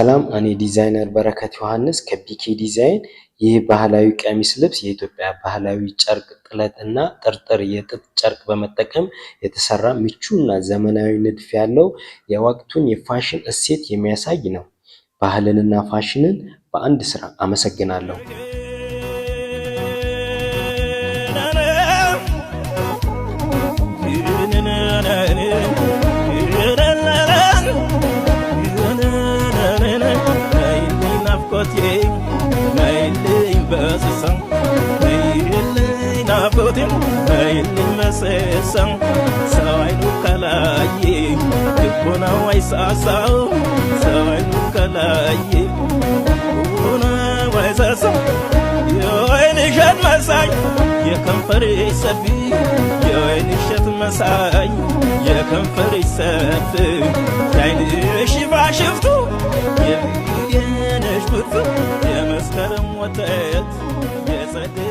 ሰላም፣ እኔ ዲዛይነር በረከት ዮሐንስ ከቢኬ ዲዛይን። ይህ ባህላዊ ቀሚስ ልብስ የኢትዮጵያ ባህላዊ ጨርቅ ጥለት እና ጥርጥር የጥጥ ጨርቅ በመጠቀም የተሰራ ምቹና ዘመናዊ ንድፍ ያለው የወቅቱን የፋሽን እሴት የሚያሳይ ነው። ባህልንና ፋሽንን በአንድ ስራ። አመሰግናለሁ። ሰው አይኑ ከላይ ልቦናው አይሳሳው፣ ሰው አይኑ ከላይ ልቦናው አይሳሳው። የወይን እሸት መሳይ የከንፈርሽ ሰፊ፣ የወይን እሸት መሳይ የከንፈርሽ ሰፊ፣ የዓይንሽ ሽፋሽፍቱ የነሽ ብርቱ የመስከረም ወተት የጸደይ